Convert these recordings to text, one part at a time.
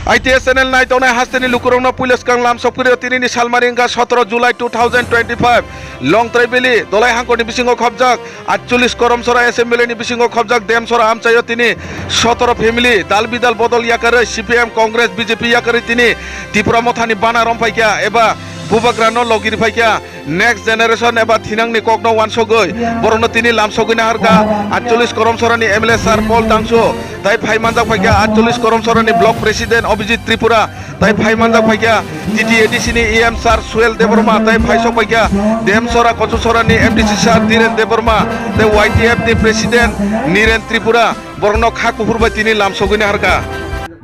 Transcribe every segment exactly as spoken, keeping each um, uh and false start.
I T S channel naitongnai hasteni lukurokno puila swkang lamsok phiro tinini salmari wngkha sotoro July two thousand twenty-five, Longtrai Valley, Dolai Hangkorni bisingo khopjak, atchollish Koromsora Assembly ni bisingo khopjak Demsora amchaio tini sotoro family dal bidal bodol yakarwi C P M, Congress, B J P yakarwi tini Tipra Mothani bana romphaikha eba Bubagrano logiriphaikha. Next generation eba thinangni kokno wansogwi borokno tini lamsogwi naharkha atchollish Koromsorani M L A sir Paul Tangso, tai phai manjak phaikha atchollish Koromsorani block president Abhijit Tripura, tai phai manjak phaikha T T A D C ni E M sir Suel Debbarma, tai phaisok phaikha Demsora Kochusorani M D C sir Dhiren Debbarma, tai Y T F ni president Niren Tripura, borokno kha kuphur bai tini lamsogwi naharkha.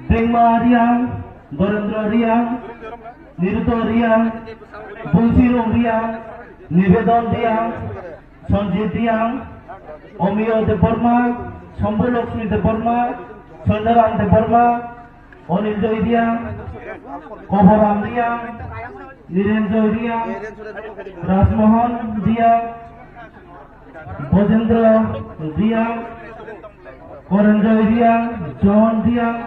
Dengma Riang, Dorendra Riang, Niruto Riang, Bonsirong Riang, Nivedon Riang, Sanjit Riang, Omiyo Debbarma, Shambhu Lakshmi Debbarma, Sandaram Debbarma, Anil Joy Riang, Koboram Riang, Niren Joy Riang, Rajmohan Riang, Bojendra Riang, Korenjoy Riang, John Riang,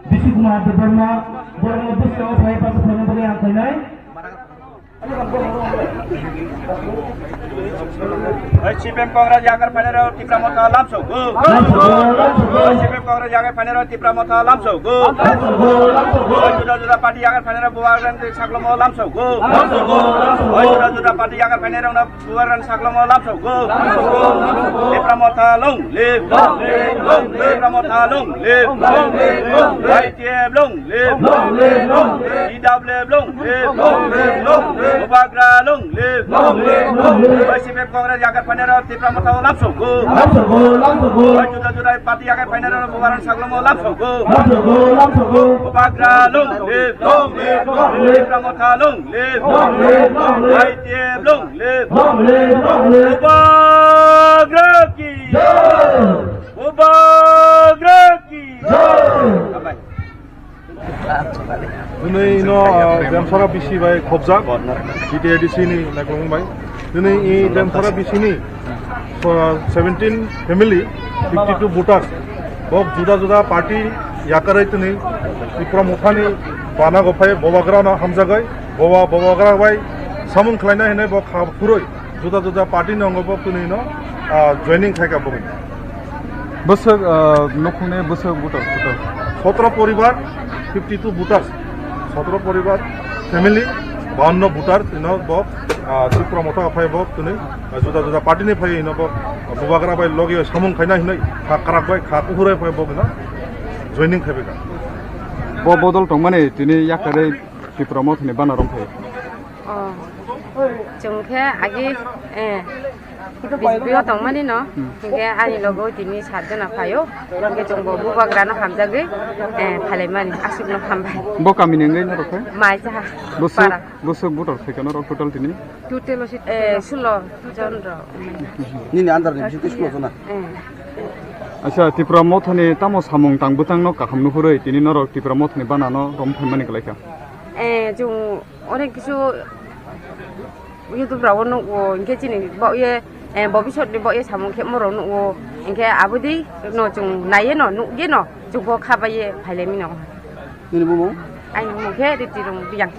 Bisi Kumar Debbarma, borokno bwskango phai pasu phano bagwi ang khainai. Oi, C P M Congress yakar phainai rok Tipra Motha lamsok go. Lamsok go, lamsok go. Oi, C P M Congress yakar phainai rok Tipra Motha lamsok go. Lamsok go, lamsok go. Oi, juda juda party yakar phainai rok Bubagrani saklomo lamsok go. Lamsok go, lamsok go. Oi, juda juda party yakar phainai rok Bubagrani saklomo lamsok go. Tipra Motha long live. Tipra Motha long live. I T F long live. T W F long live. Bubagra long live. Oi, C P M Congress yakar phainai rok Tipra Motha lamsok go. Oi, juda juda party yakar phainai rok Bubagrani saklomo lamsok go. Bubagra long live. Tipra Motha long live. I T F long live. Long live, long live. Bubagra ki. Jai. Bubagra ki. Jai. Hambai. Hwnwi no, ah, Demsora B C bai khobjak, T T A D C ni naikolong bai. Hwnwi i Demsora B C ni, ah, seventeen family, fifty two voters. Bok juda juda party yakarwi twnwi Tipra Mothani bana gophai Bubagrano hamjagwi, Buba-, Bubagra bai samung khlaina hinwi bok kha phurwi. Juda juda party ni ongo bo twnwi no, ah, joining khaikha bokni. Bwswk, ah, nukhungni bwswk voter, voter? Sotro poribar, fifty two voters. Sotro poribar, family, bawanno voter, tino bo, ah, Tipra Motha phai bo twnwi, ah, juda juda party ni phai no bo, ah, Bubagra bai logi samung khaina hinwi, kha kwrak bai, kha kuphur bai phai bo no joining khaibaikha. Bo bodol tongmani tini yakarwi Tipra Mothani bana romphai. Oh. Chwng khe agi, eh, B J P o tongmani no, hmm, hinkhe ani logo tini sat jona phaio, hinkhe chwngbo Bubagrano hamjagwi, eh, phailaimani, aswkno hambai. Bo kamini wngwi norok khe? Maichaha. Bwswk, para. Bwswk voter phaikha norok total tini? Total o si, eh, sulo jon rok. Nini under ni bisingo sulo jona? Eh. Acha, Tipra Mothani tamo samung tang bwtangno kaham nuhurwi tini norok Tipra Mothani banano romphaimani kwlaikha? Eh, chwng Onek kisu YouTube rao nugo, hinkhe chini bo ye, eh, bobisot ni bo ye samung khe morok nugo, hinkhe abodi no chwng naiye no, nugye no, chwng bo kha bai ye phailai mino. Nini bumung? Aini bumung khe Riti Rung Biyang.